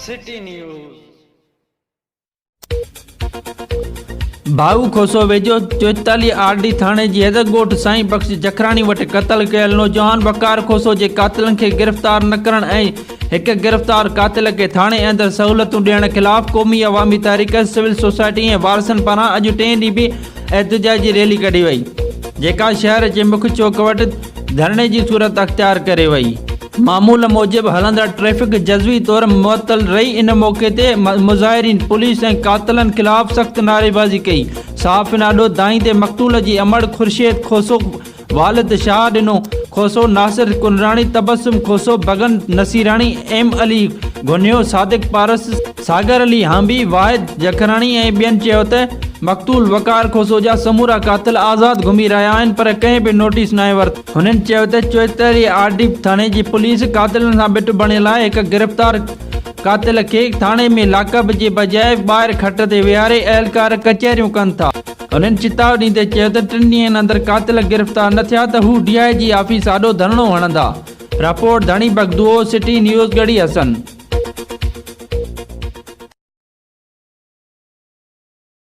City news. ڀائو کوسو ويجهو 44 R D ٿاڻي جي حد ڳوٺ سائين بخش جکراڻي وٽ قتل ڪيل نوجوان وقار کوسو جي قاتلن کي گرفتار نه ڪرڻ ۽ هڪ گرفتار قاتل کي ٿاڻي اندر سهولتون ڏيڻ خلاف قومي عوامي تحريڪ، سول سوسائٽي ۽ وارثن پاران اڄ ٽئين ڏينهن به احتجاجي ريلي ڪڍي وئي، جيڪا شهر جي مک چوڪ وٽ ڌرڻي جي صورت اختيار ڪري وئي. معمول موجب هلندڙ ٽريفڪ جزوي طور معطل رهي، ان موقعي تي مظاهرين پوليس ۽ قاتلن خلاف سخت نعريبازي ڪئي، صحافين آڏو دانهين تي مقتول جي امڙ خورشيد کوسو، والد شاهه ڏنو کوسو، ناصر ڪنراڻي، تبسم کوسو، بگن نصيراڻي، ايم علي گهنيو، صادق پارس، ساگر علي هانبي، واحد جکراڻي ۽ ٻين چيو ته مقتول وقار کوسو جا سمورا قاتل آزاد گهمي رهيا آهن پر ڪنهن به نوٽيس ناهي ورتو. هنن چيو ته چوئتري آر ڊي ٿاڻي جي پوليس قاتلن سان ٻٽ بڻيل آهي، هڪ گرفتار قاتل کي ٿاڻي ۾ لاڪ اپ جي بجاء ٻاهر کٽ تي ويهاري اهلڪار ڪچهريون ڪن ٿا. هنن چتاء ڏيندي چيو ته ٽن ڏينهن اندر قاتل گرفتار نه ٿيا ته هو ڊي I جي آفيس آڏو ڌرڻو هڻندا. رپورٽ، ڌڻي بخدوو، سٽي نيوز، ڳڙهي حسن.